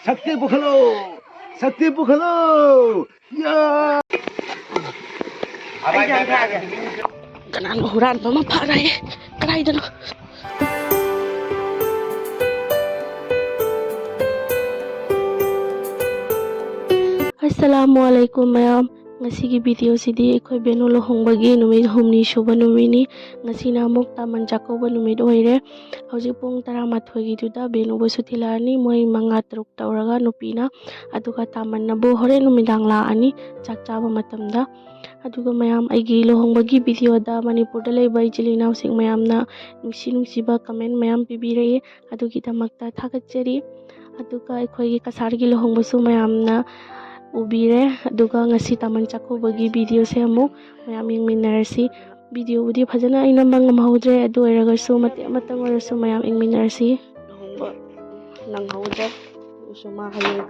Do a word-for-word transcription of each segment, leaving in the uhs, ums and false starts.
ꯁꯛꯇꯤ ꯄꯨꯈꯠꯂꯣ! ꯁꯛꯇꯤ ꯄꯨꯈꯠꯂꯣ! ꯌꯥ! ꯑꯩ ꯒ꯭ꯌꯥꯟ ꯇꯥꯗꯦ꯫ ꯀꯅꯥꯅꯣ ꯍꯨꯔꯥꯟꯕ ꯑꯃ ꯐꯥꯔꯦ? ꯀꯗꯥꯏꯗꯅꯣ? ꯑꯁꯂꯥꯃꯨ ꯑꯂꯥꯏꯀꯨꯝ ꯃꯌꯥꯝ꯫ ꯉꯁꯤꯒꯤ ꯚꯤꯗꯤꯑꯣꯁꯤꯗꯤ ꯑꯩꯈꯣꯏ ꯕꯦꯅꯨ ꯂꯨꯍꯣꯡꯕꯒꯤ ꯅꯨꯃꯤꯠ ꯍꯨꯝꯅꯤ ꯁꯨꯕ ꯅꯨꯃꯤꯠꯅꯤ꯫ ꯉꯁꯤꯅ ꯑꯃꯨꯛ ꯇꯥꯃꯟ ꯆꯥꯛꯀꯧꯕ ꯅꯨꯃꯤꯠ ꯑꯣꯏꯔꯦ꯫ ꯍꯧꯖꯤꯛ ꯄꯨꯡ ꯇꯔꯥꯃꯥꯊꯣꯏꯒꯤꯗꯨꯗ ꯕꯦꯅꯨꯕꯨꯁꯨ ꯊꯤꯜꯂꯛꯑꯅꯤ꯫ ꯃꯣꯏ ꯃꯉꯥ ꯇꯔꯨꯛ ꯇꯧꯔꯒ ꯅꯨꯄꯤꯅ, ꯑꯗꯨꯒ ꯇꯥꯃꯟꯅꯕꯨ ꯍꯣꯔꯦꯟ ꯅꯨꯃꯤꯗꯥꯡ ꯂꯥꯛꯑꯅꯤ ꯆꯥꯛ ꯆꯥꯕ ꯃꯇꯝꯗ꯫ ꯑꯗꯨꯒ ꯃꯌꯥꯝ, ꯑꯩꯒꯤ ꯂꯨꯍꯣꯡꯕꯒꯤ ꯚꯤꯗꯤꯑꯣꯗ ꯃꯅꯤꯄꯨꯔꯗ ꯂꯩꯕ ꯏꯆꯤꯜ ꯏꯅꯥꯎꯁꯤꯡ ꯃꯌꯥꯝꯅ ꯅꯨꯡꯁꯤ ꯅꯨꯡꯁꯤꯕ ꯀꯃꯦꯟ ꯃꯌꯥꯝ ꯄꯤꯕꯤꯔꯛꯏ꯫ ꯑꯗꯨꯒꯤꯗꯃꯛꯇ ꯊꯥꯒꯠꯆꯔꯤ꯫ ꯑꯗꯨꯒ ꯑꯩꯈꯣꯏꯒꯤ ꯀꯁꯥꯔꯒꯤ ꯂꯨꯍꯣꯡꯕꯁꯨ ꯃꯌꯥꯝꯅ ꯎꯕꯤꯔꯦ꯫ ꯑꯗꯨꯒ ꯉꯁꯤ ꯇꯥꯃꯟ ꯆꯥꯛꯀꯧꯕꯒꯤ ꯚꯤꯗꯤꯑꯣꯁꯦ ꯑꯃꯨꯛ ꯃꯌꯥꯝ ꯌꯦꯡꯃꯤꯟꯅꯔꯁꯤ꯫ ꯚꯤꯗꯤꯑꯣꯕꯨꯗꯤ ꯐꯖꯅ ꯑꯩ ꯅꯝꯕ ꯉꯝꯍꯧꯗ꯭ꯔꯦ, ꯑꯗꯨ ꯑꯣꯏꯔꯒꯁꯨ ꯃꯇꯦꯛ ꯑꯃꯇꯪ ꯑꯣꯏꯔꯁꯨ ꯃꯌꯥꯝ ꯌꯦꯡꯃꯤꯟꯅꯔꯁꯤ꯫ ꯂꯨꯍꯣꯡꯕ ꯅꯪꯍꯧꯗ꯭ꯔꯦ꯫ ꯑꯗꯨꯁꯨ ꯃꯥ ꯍꯌꯦꯡ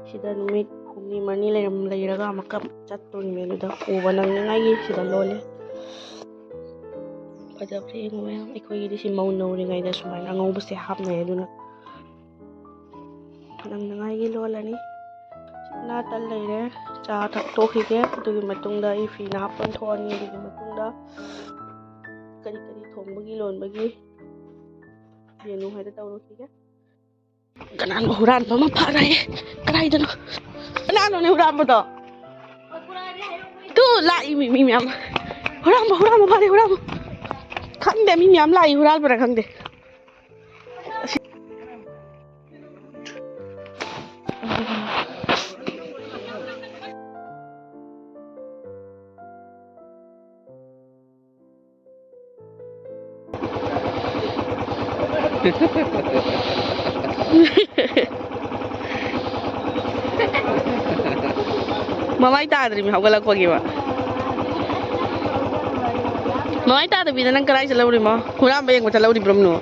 ꯁꯤꯗ ꯅꯨꯃꯤꯠ ꯍꯨꯝꯅꯤ ꯃꯔꯤꯅꯤ ꯂꯩꯔꯝ-, ꯂꯩꯔꯒ ꯑꯃꯨꯛꯀ ꯆꯠꯇꯣꯔꯤꯅꯦ꯫ ꯑꯗꯨꯗ ꯎꯕ ꯅꯪꯅꯤꯡꯉꯥꯏꯒꯤ ꯁꯤꯗ ꯂꯣꯜꯂꯦ꯫ ꯐꯖꯕ꯭ꯔꯥ ꯌꯦꯡꯉꯨ ꯃꯌꯥꯝ꯫ ꯑꯩꯈꯣꯏꯒꯤꯗꯤ ꯁꯤ ꯃꯧ ꯅꯧꯔꯤꯉꯩꯗ ꯁꯨꯃꯥꯏꯅ ꯑꯉꯧꯕꯁꯦ ꯍꯥꯞꯅꯩ꯫ ꯑꯗꯨꯅ ꯅꯪꯅꯉꯥꯏꯒꯤ ꯂꯣꯜꯂꯅꯤ꯫ ꯅꯥꯇꯟ ꯂꯩꯔꯦ꯫ ꯆꯥ ꯊꯛꯇꯣꯛꯈꯤꯒꯦ꯫ ꯑꯗꯨꯒꯤ ꯃꯇꯨꯡꯗ ꯑꯩ ꯐꯤꯅ ꯍꯥꯞꯄ ꯊꯣꯛꯑꯅꯤ꯫ ꯑꯗꯨꯒꯤ ꯃꯇꯨꯡꯗ ꯀꯔꯤ ꯀꯔꯤ ꯊꯣꯡꯕꯒꯤ ꯂꯣꯟꯕꯒꯤ ꯌꯦꯡꯉꯨ ꯍꯥꯏꯗ ꯇꯧꯔꯨꯈꯤꯒꯦ꯫ ꯀꯅꯥꯅꯣ ꯍꯨꯔꯥꯟꯕ ꯑꯃ ꯐꯥꯔꯦ? ꯀꯗꯥꯏꯗꯅꯣ? ꯀꯅꯥꯅꯣꯅꯦ ꯍꯨꯔꯥꯟꯕꯗꯣ? ꯇꯨ ꯂꯥꯛꯏ ꯃꯤ, ꯃꯤ ꯃꯌꯥꯝ꯫ ꯍꯨꯔꯥꯟꯕ, ꯍꯨꯔꯥꯟꯕ ꯐꯥꯔꯦ, ꯍꯨꯔꯥꯟꯕ꯫ ꯈꯪꯗꯦ, ꯃꯤ ꯃꯌꯥꯝ ꯂꯥꯛꯏ, ꯍꯨꯔꯥꯟꯕꯔ ꯈꯪꯗꯦ꯫ ꯃꯃꯥꯏ ꯇꯥꯗ꯭ꯔꯤꯃꯤ ꯍꯧꯒꯠꯂꯛꯄꯒꯤ ꯃꯥ꯫ ꯃꯃꯥꯏ ꯇꯥꯗꯕꯤꯗ ꯅꯪ ꯀꯗꯥꯏ ꯆꯠꯂꯧꯔꯤꯃꯣ? ꯍꯨꯔꯥꯟꯕ ꯌꯦꯡꯕ ꯆꯠꯂꯧꯔꯤꯕ꯭ꯔꯣ ꯃꯅꯨ?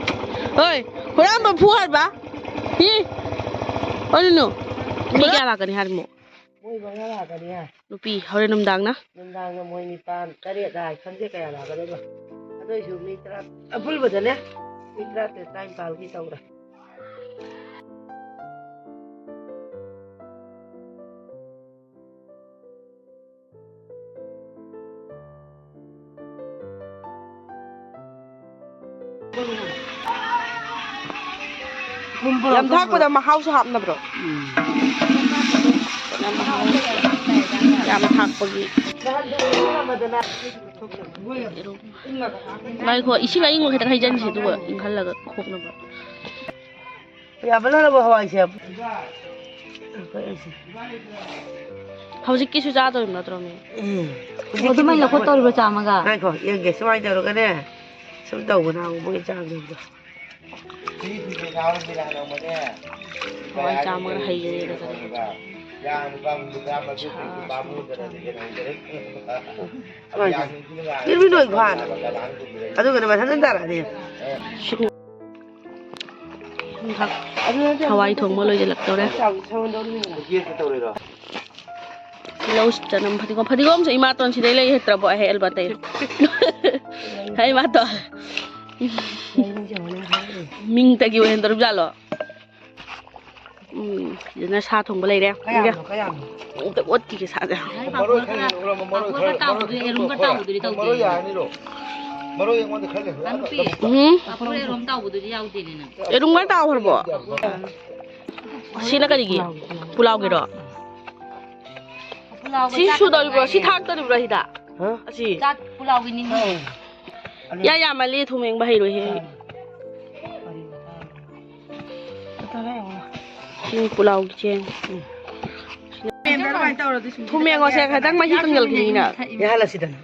ꯍꯣꯏ, ꯍꯨꯔꯥꯟꯕ ꯐꯨ ꯍꯥꯏꯕ? ꯏ! ꯑꯣ, ꯅꯨꯅꯨ꯫ ꯃꯤ ꯀꯌꯥ ꯂꯥꯛꯀꯅꯤ ꯍꯥꯏꯔꯤꯃꯣ? ꯃꯣꯏ ꯃꯉꯥ ꯂꯥꯛꯀꯅꯤ ꯍꯥꯏ꯫ ꯅꯨꯄꯤ ꯍꯣꯔꯦꯟ ꯅꯨꯡꯗꯥꯡꯅ? ꯅꯨꯡꯗꯥꯡꯅ ꯃꯣꯏ ꯅꯤꯄꯥꯟ, ꯇꯔꯦꯠ ꯍꯥꯏ, ꯈꯪꯗꯦ ꯀꯌꯥ ꯂꯥꯛꯀꯗꯣꯏꯅꯣ꯫ ꯑꯗꯨꯏꯁꯨ ꯃꯤ ꯇꯔꯥ, ꯑꯄꯨꯟꯕꯗꯅꯦ, ꯃꯤ ꯇꯔꯥꯇꯔꯦꯠ, ꯇꯔꯥꯅꯤꯄꯥꯜꯒꯤ ꯇꯧꯔꯦ꯫ ꯌꯥꯝ ꯊꯥꯛꯄꯗ ꯃꯍꯥꯎꯁꯨ ꯍꯥꯞꯅꯕ꯭ꯔꯣ? ꯌꯥꯝ ꯃꯍꯥꯎ, ꯌꯥꯝ ꯊꯥꯛꯄꯒꯤ꯫ ꯉꯥꯏꯈꯣ, ꯏꯁꯤꯡ ꯑꯏꯪꯕ ꯈꯤꯇꯪ ꯍꯩꯖꯤꯟꯁꯤ, ꯑꯗꯨꯒ ꯏꯪꯍꯜꯂꯒ ꯈꯣꯛꯅꯕ꯫ ꯌꯥꯕ ꯂꯣꯏꯔꯕꯣ ꯍꯋꯥꯏꯁꯦ? ꯍꯧꯖꯤꯛꯀꯤꯁꯨ ꯆꯥꯗꯣꯔꯤꯕ ꯅꯠꯇ꯭ꯔꯣ, ꯃꯤ? ꯎꯝ꯫ ꯑꯗꯨꯃꯥꯏꯅ ꯂꯧꯈꯠꯇꯧꯔꯤꯕ ꯆꯥꯝꯃꯒ? ꯉꯥꯏꯈꯣ, ꯌꯦꯡꯒꯦ꯫ ꯁꯨꯃꯥꯏꯅ ꯇꯧꯔꯒꯅꯦ, ꯁꯨꯝ ꯇꯧꯕꯅ ꯃꯣꯏ ꯆꯥꯕꯗꯣ꯫ ꯍꯋꯥꯏ ꯆꯥꯝꯃꯒ ꯍꯩꯒꯅꯦꯅ ꯈꯜꯂꯦ꯫ ꯁꯨꯃꯥꯏꯅ꯫ ꯏꯔꯃꯤ ꯅꯣꯏ ꯈ꯭ꯋꯥꯟ꯫ ꯑꯗꯨꯒꯅꯦ ꯃꯊꯟꯇ ꯇꯥꯔꯛꯑꯅꯤ꯫ ꯍꯋꯥꯏ ꯊꯣꯡꯕ ꯂꯣꯏꯁꯤꯜꯂꯛꯇꯧꯔꯦ꯫ ꯇꯤꯜꯍꯧ, ꯆꯅꯝ, ꯐꯗꯤꯒꯣꯝ꯫ ꯐꯗꯤꯒꯣꯝꯁꯦ ꯏꯃꯥꯇꯣꯟ ꯁꯤꯗꯩ ꯂꯩ ꯍꯦꯛꯇ꯭ꯔꯕꯣ? ꯑꯩ ꯍꯦꯛ ꯑꯦꯜꯕꯥꯔꯠꯇꯩ꯫ ꯍꯦ, ꯏꯃꯥꯇꯣꯟ꯫ ꯃꯤꯡꯇꯒꯤ ꯑꯣꯏꯍꯟꯗꯧꯔꯤꯕ ꯖꯥꯠꯂꯣ? ꯎꯝ, ꯁꯤꯗꯅ ꯁꯥ ꯊꯣꯡꯕ ꯂꯩꯔꯦ꯫ ꯀꯌꯥꯝꯅꯣ, ꯀꯌꯥꯝꯅꯣ? ꯑꯝꯇ ꯑꯣꯠꯈꯤꯒꯦ ꯁꯥꯁꯦ꯫ ꯃꯔꯣꯏ ꯈꯔ ꯍꯦꯛ ꯂꯧꯔꯣ, ꯃꯔꯣꯏ ꯈꯔ, ꯃꯔꯣꯏ ꯈꯔ ꯂꯧꯊꯣꯛꯈꯣꯔꯥ꯫ ꯃꯔꯣꯏ ꯌꯥꯔꯅꯤꯔꯣ? ꯃꯔꯣꯏ ꯑꯩꯉꯣꯟꯗ ꯈꯔ ꯂꯩꯍꯧꯔꯣ꯫ ꯎꯝ꯫ ꯌꯦꯔꯨꯝꯒ ꯇꯥꯎꯈ꯭ꯔꯕꯣ? ꯁꯤꯅ ꯀꯔꯤꯒꯤ? ꯄꯨꯂꯥꯎꯒꯤꯔꯣ? ꯁꯤ ꯁꯨꯗꯧꯔꯤꯕ꯭ꯔꯣ? ꯁꯤ ꯊꯥꯛꯇꯧꯔꯤꯕ꯭ꯔꯣ ꯁꯤꯗ? ꯍꯥ? ꯑꯁꯤ? ꯆꯥꯛ ꯄꯨꯂꯥꯎꯒꯤꯅꯤꯅꯦ꯫ ꯏꯌꯥ ꯌꯥꯝꯃꯜꯂꯤ, ꯊꯨꯝ ꯌꯦꯡꯕ ꯍꯩꯔꯣꯏꯍꯦ꯫ ꯁꯤ ꯄꯨꯂꯥꯎꯒꯤ ꯆꯦꯡ꯫ ꯊꯨꯝ ꯌꯦꯡꯉꯣꯁꯦ, ꯈꯤꯇꯪ ꯃꯍꯤ ꯀꯪꯖꯜꯂꯛꯈꯤꯅꯤꯅ꯫ ꯌꯥꯍꯜꯂꯁꯤꯗꯅ꯫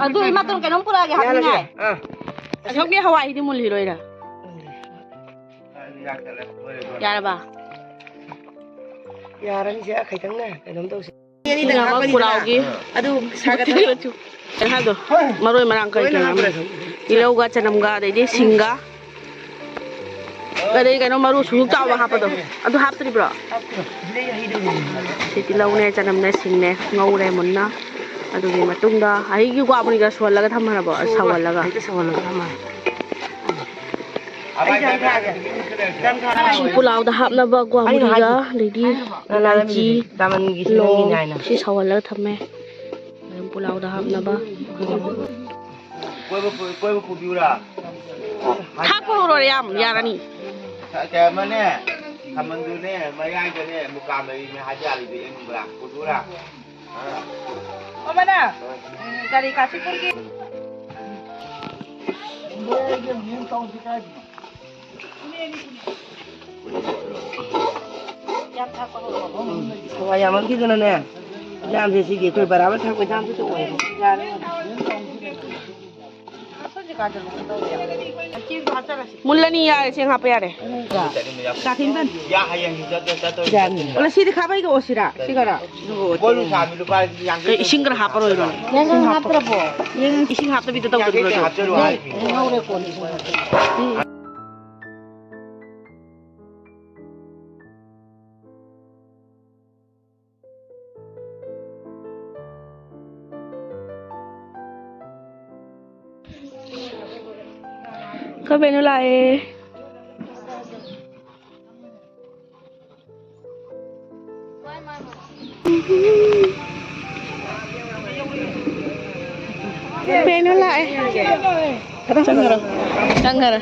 ꯑꯗꯨ ꯏꯃꯥꯇꯣꯟ ꯀꯩꯅꯣꯝ ꯄꯨꯔꯛꯑꯒꯦ ꯍꯥꯞꯅꯤꯡꯉꯥꯏ꯫ ꯌꯥꯍꯜꯂꯁꯤꯗ꯫ ꯑꯥ꯫ ꯑꯁꯣꯝꯒꯤ ꯍꯋꯥꯏꯗꯤ ꯃꯨꯜꯂꯤꯔꯣꯏꯗ꯫ ꯌꯥꯔꯕ? ꯌꯥꯔꯅꯤꯁꯦ, ꯈꯤꯇꯪꯅꯦ ꯀꯩꯅꯣꯝ ꯇꯧꯁꯦ꯫ ꯁꯤꯅ ꯑꯃ ꯄꯨꯂꯥꯎꯒꯤ꯫ ꯑꯗꯨ ꯁꯥꯒꯠꯇꯅ꯫ ꯀꯩꯅꯣ ꯍꯥꯏꯗꯣ, ꯃꯔꯣꯏ ꯃꯔꯥꯡ ꯀꯔꯤ ꯂꯣꯏꯅ ꯀꯔꯥꯅꯣ? ꯍꯥꯞꯄꯨꯔꯦ꯫ ꯇꯤꯜꯍꯧꯒ ꯆꯅꯝꯒ ꯑꯗꯩꯗꯤ ꯁꯤꯡꯒ꯫ ꯑꯗꯩ ꯀꯩꯅꯣ ꯃꯔꯨ ꯁꯨꯛ ꯆꯥꯎꯕ ꯍꯥꯞꯄꯗꯣ꯫ ꯑꯗꯨ ꯍꯥꯞꯇ꯭ꯔꯤꯕ꯭ꯔꯣ? ꯍꯥꯞꯇ꯭ꯔꯣ? ꯁꯤꯗꯩ ꯍꯩꯗꯣꯏꯅꯦ꯫ ꯁꯤ ꯇꯤꯜꯍꯧꯅꯦ, ꯆꯅꯝꯅꯦ, ꯁꯤꯡꯅꯦ ꯉꯧꯔꯦ ꯃꯨꯟꯅ꯫ ꯑꯗꯨꯒꯤ ꯃꯇꯨꯡꯗ ꯑꯍꯤꯒꯤ ꯒ꯭ꯋꯥꯕꯨꯔꯤꯒ ꯁꯣꯍꯜꯂꯒ ꯊꯝꯃꯔꯕꯣ? ꯁꯧꯍꯜꯂꯒ꯫ ꯍꯦꯛꯇ ꯁꯧꯍꯜꯂꯒ ꯊꯝꯃꯦ꯫ ꯑꯩꯁꯦ ꯌꯥꯝ ꯊꯥꯒꯦ꯫ ꯌꯥꯝ ꯊꯥꯒꯦ꯫ ꯄꯨꯂꯥꯎꯗ ꯍꯥꯞꯅꯕ ꯒ꯭ꯋꯥꯕꯨꯔꯤꯒ, ꯑꯗꯩꯗꯤ ꯏꯂꯥꯏꯆꯤ, ꯗꯥꯃꯟꯒꯤꯁꯤ ꯂꯣꯡ꯫ ꯅꯪꯒꯤꯅꯦ ꯍꯥꯏꯅ꯫ ꯁꯤ ꯁꯧꯍꯜꯂꯒ ꯊꯝꯃꯦ꯫ ꯑꯗꯨꯝ ꯄꯨꯂꯥꯎꯗ ꯍꯥꯞꯅꯕ꯫ ꯀꯣꯏꯕ ꯄꯨ-, ꯀꯣꯏꯕ ꯄꯨꯕꯤꯌꯨꯔꯥ? ꯊꯥꯛꯄ ꯍꯧꯔꯣ, ꯌꯥꯝ ꯌꯥꯔꯅꯤ꯫ ꯀꯩ ꯑꯃꯅꯦ, ꯈꯥꯃꯟꯗꯨꯅꯦ, ꯃꯌꯥꯏꯗꯅꯦ, ꯃꯨꯀꯥ ꯃꯔꯤꯅꯦ, ꯍꯥꯏꯖꯥꯜꯂꯤꯗꯣ ꯌꯦꯡꯅꯤꯡꯕ꯭ꯔꯥ? ꯄꯨꯊꯣꯛꯎꯔꯥ? ꯑꯥ꯫ ꯑꯣ, ꯃꯅꯥ, ꯎꯝ, ꯀꯔꯤ ꯀꯥꯁꯤꯄꯨꯔꯒꯤ? ꯍꯋꯥꯏ ꯌꯥꯝꯃꯟꯈꯤꯗꯅꯅꯦ, ꯌꯥꯝꯗꯦ ꯁꯤꯗꯤ, ꯑꯩꯈꯣꯏ ꯕꯔꯥꯕꯔ ꯊꯛꯄ ꯏꯟꯁꯥꯡꯗꯨꯗ ꯑꯣꯏꯔꯦ꯫ ꯌꯥꯔꯦ꯫ ꯃꯨꯜꯂꯅꯤ, ꯌꯥꯔꯦ, ꯆꯦꯡ ꯍꯥꯞꯄ ꯌꯥꯔꯦ꯫ ꯀꯥꯊꯤꯟꯗꯟ꯫ ꯌꯥ, ꯍꯌꯦꯡ ꯆꯠꯇꯣꯏ, ꯆꯠꯇꯣꯏ꯫ ꯌꯥꯅꯤ꯫ ꯑꯣ, ꯁꯤꯗꯤ ꯈꯥꯕꯩꯒ ꯑꯣꯁꯤꯔꯥ? ꯁꯤꯒꯔ? ꯀꯣꯜ ꯂꯨꯁꯥꯕꯤ ꯂꯨꯄꯥ ꯌꯥꯡꯈꯩ ꯀꯩ ꯏꯁꯤꯡꯒꯔ ꯍꯥꯞꯄꯔꯣꯏꯗ꯭ꯔꯣ? ꯌꯥꯡꯈꯩ ꯍꯥꯞꯇ꯭ꯔꯕꯣ? ꯏꯁꯤꯡ ꯍꯥꯞꯇꯕꯤꯗ ꯇꯧꯗꯣꯏꯔꯣ? ꯌꯥꯡꯈꯩ ꯍꯥꯞꯆꯜꯂꯨ ꯍꯥꯏ꯫ ꯉꯧꯔꯦ ꯀꯣꯟꯅ ꯏꯁꯤꯡ ꯍꯥꯞꯄ꯫ ꯑꯩꯈꯣꯏ ꯕꯦꯅꯨ ꯂꯥꯛꯑꯦ꯫ ꯕꯦꯅꯨ ꯂꯥꯛꯑꯦ꯫ ꯆꯪꯈ꯭ꯔꯣ꯫ ꯆꯪꯈ꯭ꯔꯣ꯫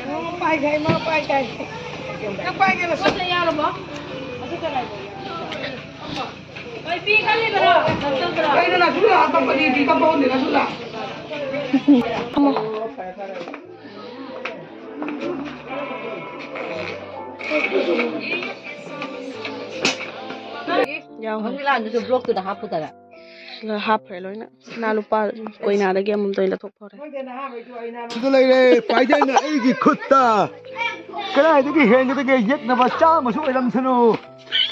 ꯌꯥꯎꯍꯟ-, ꯃꯃꯤꯂꯥꯟꯗꯨꯁꯨ ꯕ꯭ꯂꯣꯛꯇꯨꯗ ꯍꯥꯞꯄꯨꯗꯅ꯫ ꯂꯣꯏ ꯍꯥꯞꯈ꯭ꯔꯦ ꯂꯣꯏꯅ꯫ ꯁꯅꯥ ꯂꯨꯄꯥ ꯀꯣꯏꯅꯥꯗꯒꯤ ꯑꯃꯃꯝꯇ ꯑꯣꯏꯅ ꯂꯧꯊꯣꯛ ꯐꯔꯦ꯫ ꯁꯤꯗ ꯂꯩꯔꯦ, ꯄꯥꯏꯗꯦꯟꯅ ꯑꯩꯒꯤ ꯈꯨꯠꯇ꯫ ꯀꯗꯥꯏꯗꯒꯤ ꯍꯦꯟꯒꯗꯒꯦ? ꯌꯦꯛꯅꯕ ꯆꯥꯝꯃꯁꯨ ꯑꯣꯏꯔꯝꯁꯅꯨ꯫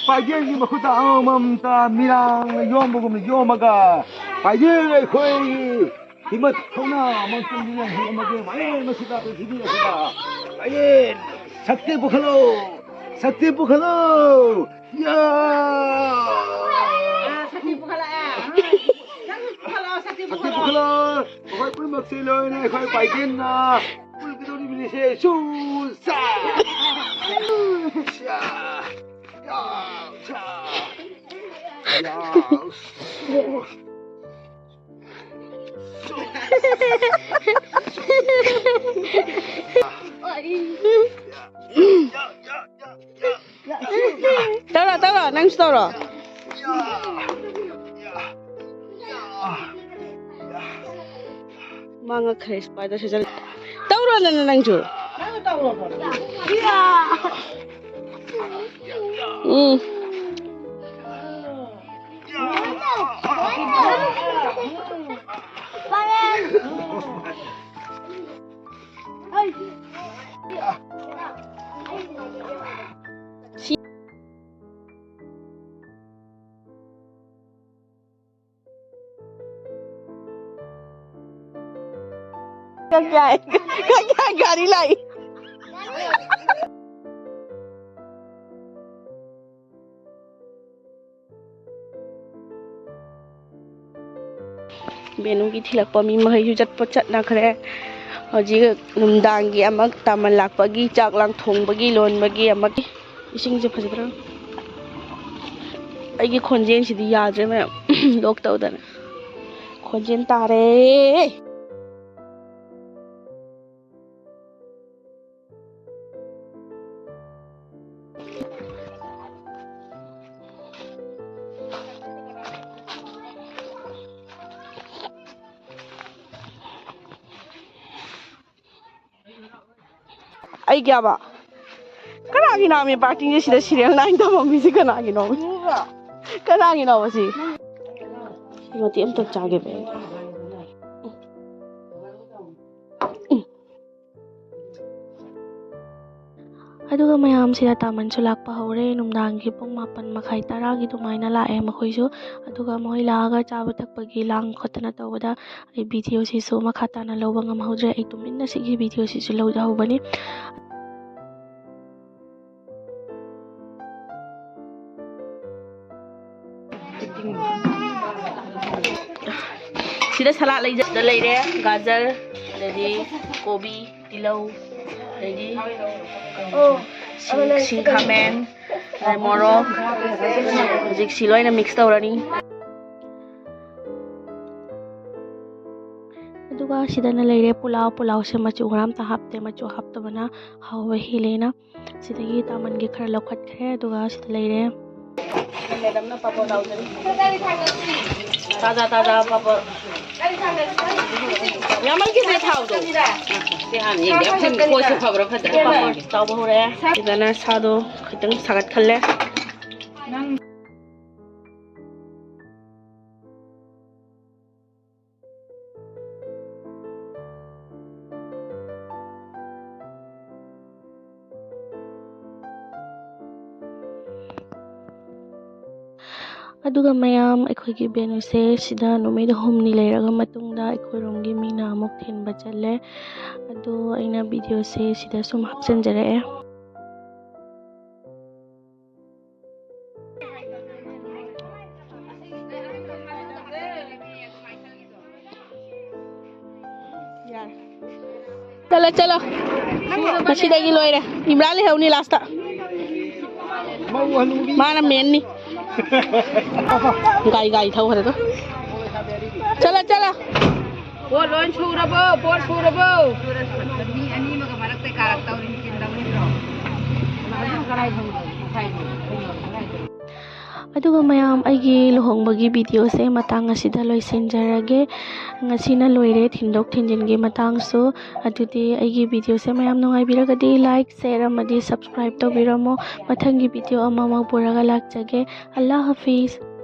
ꯄꯥꯏꯗꯦꯟꯒꯤ ꯃꯈꯨꯠꯇ ꯑꯃꯃꯝꯇ ꯃꯤꯔꯥꯡꯅ ꯌꯣꯝꯕꯒꯨꯝꯅ ꯌꯣꯝꯃꯒ, ꯄꯥꯏꯗꯦꯟ ꯑꯩꯈꯣꯏꯒꯤ ꯍꯤꯃꯠ ꯊꯧꯅꯥ ꯑꯃꯁꯨꯡ ꯃꯤꯔꯥꯡ ꯍꯦꯜꯂꯝꯃꯒꯦ ꯃꯥꯂꯦꯝ ꯑꯁꯤꯗ, ꯄ꯭ꯔꯤꯊꯤꯕꯤ ꯑꯁꯤꯗ꯫ ꯄꯥꯏꯗꯦꯟ, ꯁꯛꯇꯤ ꯄꯨꯈꯠꯂꯣ, ꯁꯛꯇꯤ ꯄꯨꯈꯠꯂꯣ꯫ ꯌꯥ! ꯑꯥ, ꯁꯛꯇꯤ ꯄꯨꯈꯠꯂꯛꯑꯦ꯫ ꯅꯪ ꯄꯨꯈꯠꯂꯛꯑꯣ, ꯁꯛꯇꯤ ꯁꯛꯇꯤ ꯄꯨꯈꯠꯂꯛꯑꯣ꯫ ꯄꯨꯈꯠꯂꯛꯑꯣ꯫ ꯑꯩꯈꯣꯏ ꯄꯨꯝꯅꯃꯛꯁꯦ ꯂꯣꯏꯅ ꯑꯩꯈꯣꯏ ꯄꯥꯏꯗꯦꯟꯅ ꯄꯨꯜꯂꯛꯀꯗꯧꯔꯤꯕꯅꯤꯁꯦ꯫ ꯁꯨ ꯁꯥ! ꯁꯥ! ꯌꯥ! ꯁꯥ! ꯌꯥ! ꯁꯨ! ꯇꯧꯔꯣ, ꯇꯧꯔꯣ, ꯅꯪꯁꯨ ꯇꯧꯔꯣ꯫ ꯃꯥ ꯉꯛꯈ꯭ꯔꯦ, spider ꯁꯦꯠꯆꯜꯂꯦ꯫ ꯇꯧꯔꯣꯗꯅ ꯅꯪꯁꯨ꯫ ꯎꯝ꯫ क्या क्या है? क्या क्या है? गाड़ी लाई। ꯕꯦꯅꯨꯒꯤ ꯊꯤꯜꯂꯛꯄ ꯃꯤ ꯃꯈꯩꯁꯨ ꯆꯠꯄ ꯆꯠꯅꯈ꯭ꯔꯦ꯫ ꯍꯧꯖꯤꯛ ꯅꯨꯡꯗꯥꯡꯒꯤ ꯑꯃ ꯇꯥꯃꯟ ꯂꯥꯛꯄꯒꯤ ꯆꯥꯛ ꯂꯥꯡ ꯊꯣꯡꯕꯒꯤ ꯂꯣꯟꯕꯒꯤ ꯑꯃꯒꯤ ꯏꯁꯤꯡꯁꯦ ꯐꯖꯗ꯭ꯔꯥ? ꯑꯩꯒꯤ ꯈꯣꯟꯖꯦꯜꯁꯤꯗꯤ ꯌꯥꯗ꯭ꯔꯦ ꯃꯌꯥꯝ꯫ ꯂꯣꯛ ꯇꯧꯗꯅ ꯈꯣꯟꯖꯦꯜ ꯇꯥꯔꯦ꯫ ꯑꯩ ꯀꯌꯥꯕ? ꯀꯅꯥꯒꯤꯅꯣꯃꯤ parking ꯁꯤꯗ serial nine ꯊꯝꯃꯝꯃꯤꯁꯤ ꯀꯅꯥꯒꯤꯅꯣ? ꯀꯅꯥꯒꯤꯅꯣꯕ ꯁꯤ? ꯃꯇꯦꯛ ꯑꯝꯇ ꯆꯥꯒꯦꯕ ꯑꯩ꯫ ꯑꯗꯨꯒ ꯃꯌꯥꯝꯁꯤꯗ ꯇꯥꯃꯟꯁꯨ ꯂꯥꯛꯄ ꯍꯧꯔꯦ꯫ ꯅꯨꯡꯗꯥꯡꯒꯤ ꯄꯨꯡ ꯃꯥꯄꯟ ꯃꯈꯥꯏ, ꯇꯔꯥꯒꯤ ꯑꯗꯨꯃꯥꯏꯅ ꯂꯥꯛꯑꯦ ꯃꯈꯣꯏꯁꯨ꯫ ꯑꯗꯨꯒ ꯃꯈꯣꯏ ꯂꯥꯛꯑꯒ ꯆꯥꯕ ꯊꯛꯄꯒꯤ ꯂꯥꯡ ꯈꯣꯠꯇꯅ ꯇꯧꯕꯗ ꯑꯩ video ꯁꯤꯁꯨ ꯃꯈꯥ ꯇꯥꯅ ꯂꯧꯕ ꯉꯝꯍꯧꯗ꯭ꯔꯦ꯫ ꯑꯩ ꯇꯨꯃꯤꯟꯅ ꯁꯤꯒꯤ video ꯁꯤꯁꯨ ꯂꯧꯖꯍꯧꯕꯅꯤ꯫ ꯁꯤꯗ salad ꯂꯩꯖ-, ꯂꯩꯔꯦ, ꯒꯥꯖꯔ, ꯑꯗꯩꯗꯤ ꯀꯣꯕꯤ, ꯇꯤꯜꯍꯧ, ꯑꯗꯩꯗꯤ ꯁꯤꯡ, ꯁꯤꯡ ꯈꯥꯃꯦꯟ, ꯑꯗꯩ ꯃꯣꯔꯣꯛ, ꯍꯧꯖꯤꯛ ꯁꯤ ꯂꯣꯏꯅ mix ꯇꯧꯔꯅꯤ꯫ ꯁꯤꯗꯅ ꯂꯩꯔꯦ ꯄꯨꯂꯥꯎ꯫ ꯄꯨꯂꯥꯎꯁꯦ ꯃꯆꯨ ꯈꯔ ꯑꯝꯇ ꯍꯥꯞꯇꯦ, ꯃꯆꯨ ꯍꯥꯞꯇꯕꯅ ꯍꯥꯎꯕ ꯍꯦꯜꯂꯦꯅ꯫ ꯁꯤꯗꯒꯤ ꯇꯥꯃꯟꯒꯤ ꯈꯔ ꯂꯧꯈꯠꯈ꯭ꯔꯦ, ꯑꯗꯨꯒ ꯁꯤꯗ ꯂꯩꯔꯦ꯫ ꯃꯦꯗꯥꯝꯅ ꯄꯥꯄꯣꯔ ꯇꯥꯎꯖꯔꯤ꯫ ꯇꯥꯖꯥ ꯇꯥꯖꯥ ꯄꯥꯄꯣꯔ꯫ ꯌꯥꯝꯃꯟꯈꯤꯗ꯭ꯔꯦ ꯊꯥꯎꯗꯣ꯫ ꯁꯤ ꯍꯥꯟꯅ ꯌꯦꯡꯒꯦ꯫ ꯊꯨꯝ ꯀꯣꯏꯁꯨ ꯐꯕ꯭ꯔꯥ ꯐꯠꯇ꯭ꯔꯥ ꯄꯥꯄꯣꯔ ꯌꯦꯡꯒꯦ꯫ ꯇꯥꯎꯕ ꯍꯧꯔꯦ꯫ ꯁꯤꯗꯅ ꯁꯥꯗꯣ ꯈꯤꯇꯪ ꯁꯥꯒꯠꯈꯜꯂꯦ꯫ ꯑꯗꯨꯒ ꯃꯌꯥꯝ, ꯑꯩꯈꯣꯏꯒꯤ ꯚꯦꯅꯨꯁꯦ ꯁꯤꯗ ꯅꯨꯃꯤꯠ ꯍꯨꯝꯅꯤ ꯂꯩꯔꯒ ꯃꯇꯨꯡꯗ ꯑꯩꯈꯣꯏꯔꯣꯝꯒꯤ ꯃꯤꯅ ꯑꯃꯨꯛ ꯊꯤꯟꯕ ꯆꯠꯂꯦ꯫ ꯑꯗꯣ ꯑꯩꯅ ꯚꯤꯗꯤꯑꯣꯁꯦ ꯁꯤꯗ ꯁꯨꯝ ꯍꯥꯞꯆꯤꯟꯖꯔꯛꯑꯦ꯫ ꯆꯠꯂꯣ, ꯆꯠꯂꯣ꯫ ꯉꯁꯤꯗꯒꯤ ꯂꯣꯏꯔꯦ꯫ ꯏꯝꯔꯥꯟ ꯂꯩꯍꯧꯅꯤ ꯂꯥꯁꯇ꯫ ꯃꯥꯅ ꯃꯦꯟꯅꯤ꯫ ꯒꯥꯔꯤ, ꯒꯥꯔꯤ ꯊꯧꯈ꯭ꯔꯦꯗꯣ꯫ ꯆꯠꯂꯣ, ꯆꯠꯂꯣ꯫ ꯄꯣꯠ ꯂꯣꯏ ꯁꯨꯔꯕꯣ? ꯄꯣꯠ ꯁꯨꯔꯕꯣ? ꯃꯤ ꯑꯅꯤ ꯑꯃꯒ ꯃꯔꯛꯇ ꯀꯥꯔꯛꯇꯧꯔꯤꯅꯤ, ꯆꯤꯟꯗꯧꯔꯤꯕ꯭ꯔꯣ? ꯑꯗꯨꯒ ꯃꯌꯥꯝ, ꯑꯩꯒꯤ ꯂꯨꯍꯣꯡꯕꯒꯤ ꯚꯤꯗꯤꯑꯣꯁꯦ ꯃꯇꯥꯡ ꯑꯁꯤꯗ ꯂꯣꯏꯁꯤꯟꯖꯔꯒꯦ꯫ ꯉꯁꯤꯅ ꯂꯣꯏꯔꯦ ꯊꯤꯟꯗꯣꯛ ꯊꯤꯟꯖꯤꯟꯒꯤ ꯃꯇꯥꯡꯁꯨ꯫ ꯑꯗꯨꯗꯤ ꯑꯩꯒꯤ ꯚꯤꯗꯤꯑꯣꯁꯦ ꯃꯌꯥꯝ ꯅꯨꯡꯉꯥꯏꯕꯤꯔꯒꯗꯤ like, share ꯑꯃꯗꯤ subscribe ꯇꯧꯕꯤꯔꯝꯃꯣ꯫ ꯃꯊꯪꯒꯤ ꯚꯤꯗꯤꯑꯣ ꯑꯃꯃꯨꯛ ꯄꯨꯔꯒ ꯂꯥꯛꯆꯒꯦ꯫ ꯑꯜꯂꯥ ꯍꯥꯐꯤꯖ꯫